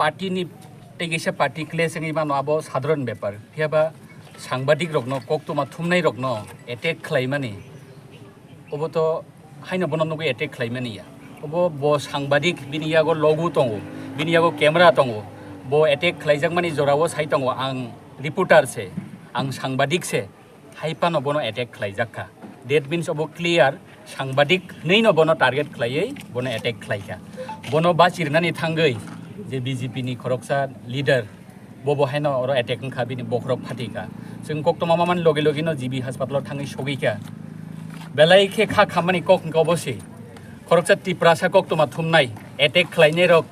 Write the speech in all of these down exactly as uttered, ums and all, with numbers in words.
Party ni, tei kaisa party clash wngwi mano, abo sadharon bepar. Phiyaba sangbadik rokno, koktwma thumnai rokno attack khlaimani, obo to haino bono nugwi attack khlaimani ya. Obo bo sangbadik, bini yago logo tongo, bini yago camera tongo, bo attack khlaijakmani jorao sai tongo, ang reporter se, ang sangbadik se, hai phano bono attack khlaijak kha. That means obo clear, sangbadik hwnwi no bono target khlaiwi bono attack khlai kha. Bono bachirinani thangwi je B J P ni khoroksa leader, bo bo haino oro attack wngkha, bini bokhorok phatwi kha. Chwng koktwma mamani loge loge no G B hospital o thangwi sogwi kha. Belai khe kha khammani kok wngkha obo se. Khoroksa Tiprasa koktwma thumnai, attack khlainai rok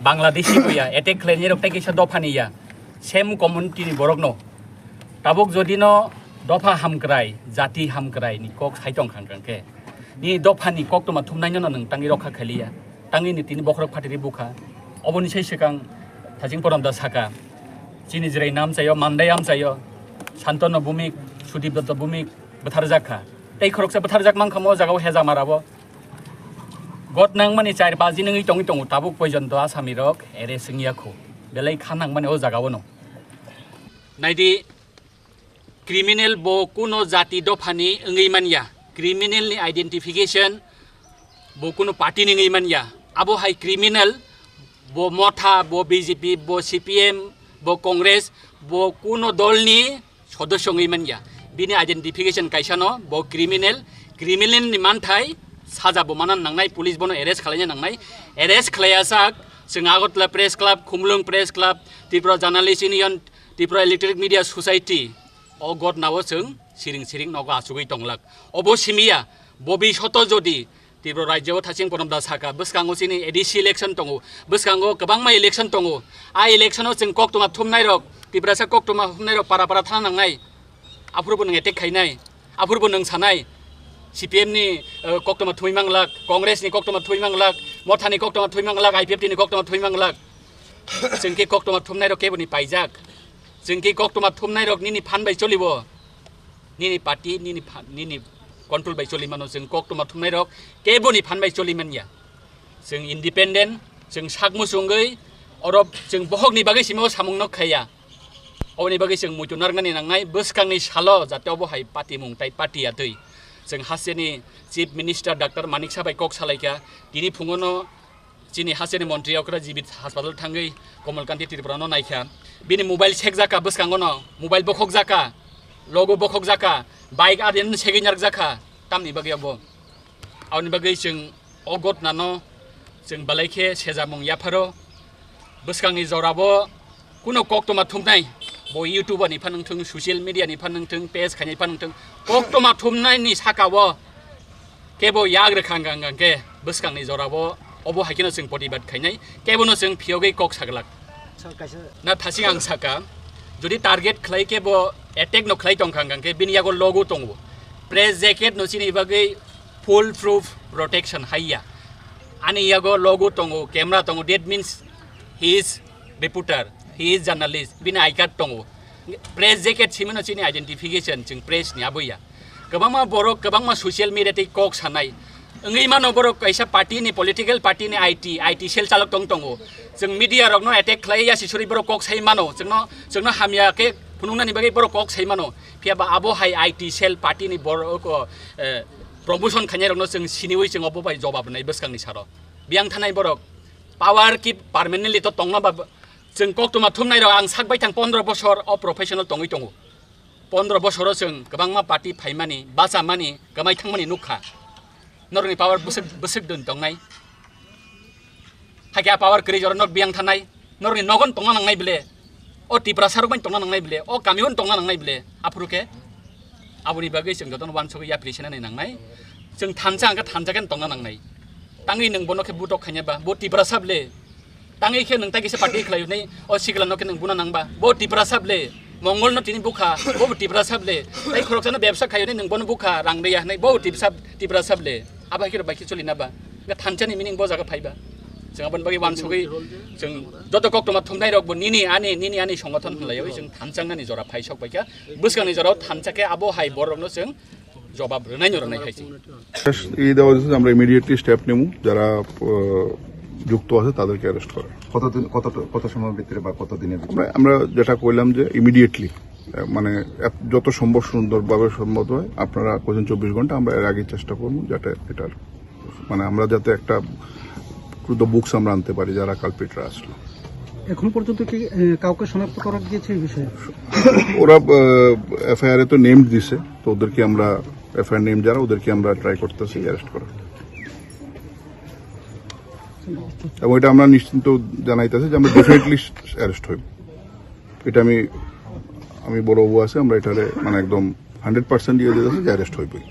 Bangladeshi bo ya, attack khlainai rok tei kaisa dophani ya, same community ni borok no. Tabuk jodi no dopha hamkrai, jati hamkrai ni kok sai tong kha khe, nini dopha ni koktwma thumnai no nwng tangwi rokha khailiya, tangwi ni tini bokhorok phatiri bukha. Oboni sai swkang Thaching Porom da saka, chini Jwrai no amchaio, Mandai amchaio, Santanu Bhumik, Sudip Dotto Bhumik bwtharjak kha. Tei khoroksa bwtharjak mankha mo jagao Hejamara bo. Got nangmani char pas din wngwi tongwi tongo, tabuk poijonto Asami rok arrest wngya kho. Belai kha nangmani o jagao no. Naidi, criminal bo kuno jati dophani wngwi manya, criminal ni identification bo kuno party ni wngwi manya. Abo hai criminal bo Motha, bo B J P, bo C P M, bo Congress, bo kuno dol ni sodosyo wngwi manya. Bini identification kaisa no, bo criminal, criminal ni manthai saja bo mana nangnai, police bono arrest khlaina nangnai. Arrest khlaiya sak, chwng Agartala Press Club, Khumulwng Press Club, Tripura Journalist Union, Tripura Electronic Media Society, o gotna o chwng siring siring nogo achugwi tonglak. Obo simiya, bobi soto jodi Tripura rajyo o Thaching Porom da saka, bwskango chini A D C election tongo, bwskango kwbangma election tongo. A election o chwng koktwma thumnai rok, Tiprasa koktwma thumnai rok para para thana nangnai. Aphuru bo nwng attack khainai, aphuru bo nwng sanai, C P M ni, eh, koktwma thumwi manglak, Congress ni koktwma thumwi manglak, Motha ni koktwma thumwi manglak, I P F T ni koktwma thumwi manglak. Chwng khe koktwma thumnai rok kebo ni paijak. Chwng khe koktwma thumnai rok nini phan bai choli bo. Nini party, nini pha-, nini control bai choli mano, chwng koktwma thumnai rok kebo ni phan bai choli manya. Chwng independent, chwng sak muchungwi, oro chwng bohok ni bagwi simi o samung no khaiya. Oboni bagwi chwng muitu narwknani nangnai, bwskangni salo jate obo hai party mung tai party atwi. Chwng hasteni Chief Minister Doctor Manik Saha bai kok salaikha, tini phungo no chini hasteni montri okra G B hospital thangwi Komal Kanti Tripura no naikha. Bini mobile sekjakha bwskango no, mobile bokhokjakha, logo bokhokjakha, bike adin segwi narwkjakha, tamni bagwi obo. Aboni bagwi chwng o gotna no chwng belai khe sejamung yapharo. Bwskangni jorao kuno koktwma thumnai, bo YouTube ni phan wngthwng, social media ni phan wngthwng, page khainai phan wngthwng, koktwma thumnai ni saka o kebo yak rwkha hwnkha hwnkha khe bwskangni jorao obo hai kheno chwng protibad khainai, kebo no chwng phiyogwi kok saglak. Na thaching ang saka, jodi target khlai kebo attack no khlai tongkha hwnkha khe bini yago logo tongo, press jacket no chini bagwi full proof protection haiya. Ani yago logo tongo, camera tongo, that means he is reporter, he is journalist, bini I card tongo. Press jacket simi no chini identification, chwng press ni abo ya. Kwbangma borok, kwbangma social media tei kok sanai. Wngwi mano borok kaisa party ni, political party ni I T, I T cell chalok tong tongo. Chwng media rokno attack khlai ya sisuri borok kok sai mano. Chwngno, chwngno hamya khe phunuknani bagwi borok kok sai mano. Phiyaba abo hai I T cell party ni borok, eh, promotion khainai rokno chwng siniwi chwng obo bai jobab rwnai bwskangni saro. Biyang thanai borok power ki permanently to tongna ba, chwng koktwma thumnai rok ang sak baithang pondro bosor o professional tongwi tongo. Pondro bosoro chwng kwbangma party phaimani, bachamani, kwmai thangmani nukha. Norokni power bwswk, bwswk dun tongnai. Hakhe a power kwrwi jora norok biyang thanai. Norokni nogon tongna nangnai bile. O Tiprasa rok bai tongna nangnai bile. O kami o tongna nangnai bile. Aphuru khe aboni bagwi chwng jotono uansugwi yapri senani nangnai. Chwng thansa hwnkhe thansa khe tongna nangnai. Tangwi nwng bono khe butok khaina ba, bo Tiprasa bile. Tangwi khe nwng tai kisa party khlai hwnwi, o sikla no khe nwng buna nang ba. Bo Tiprasa bile, Mongol no tini bukha, bo bo Tiprasa bile. Tai khoroksa no bebsa khai hwnwi nwng bono bukha, rang riya hwnwi, bo Tiprasa, Tiprasa bile. Abo hai khe rok bai khe choli na ba. Hwnkhe thansa ni meaning bo jaga phai ba. Chwng aboni bagwi uansugwi, chwng joto koktwma thumnai rok bo nini ani, nini ani songothon hwnlaiwi chwng thansa nani jora phai sok bai kha. Bwskangni jorao thansa khe abo hai borok no chwng jobab rwnai no rwnai hai se. এই দেওয়া হয়েছে যে আমরা immediately step নেব, যারা, আহ, যুক্ত আছে তাদেরকে অ্যারেস্ট করার। কতদিন, কত, কত সময়ের ভিতরে বা কত দিনের ভিতরে? আমরা, আমরা যেটা কইলাম যে ইমিডিয়েটলি, মানে এত, যত সম্ভব সুন্দরভাবে সম্ভব হয়, আপনারা কইছেন চব্বিশ ঘন্টা, আমরা এর আগে চেষ্টা করবো যাতে এটার, মানে আমরা যাতে একটা টু দ্য বুকস আমরা আনতে পারি যারা কালপ্রিটরা আসলো। এখন পর্যন্ত কি, এ, কাউকে শনাক্ত করা গিয়েছে এই বিষয়ে? ওরা এফআইআর এ তো নেম দিছে, তো ওদেরকে আমরা, এফআইআর নেম যারা, ওদেরকে আমরা ট্রাই করতেছি অ্যারেস্ট করার। এবং এটা আমরা নিশ্চিন্ত জানাইতেছি যে আমরা ডেফিনেটলি অ্যারেস্ট হইব। এটা আমি, আমি বড় বাবু আছে, আমরা এটারে মানে একদম হান্ড্রেড পার্সেন্ট দিয়ে দিতেছি যে অ্যারেস্ট হইবই।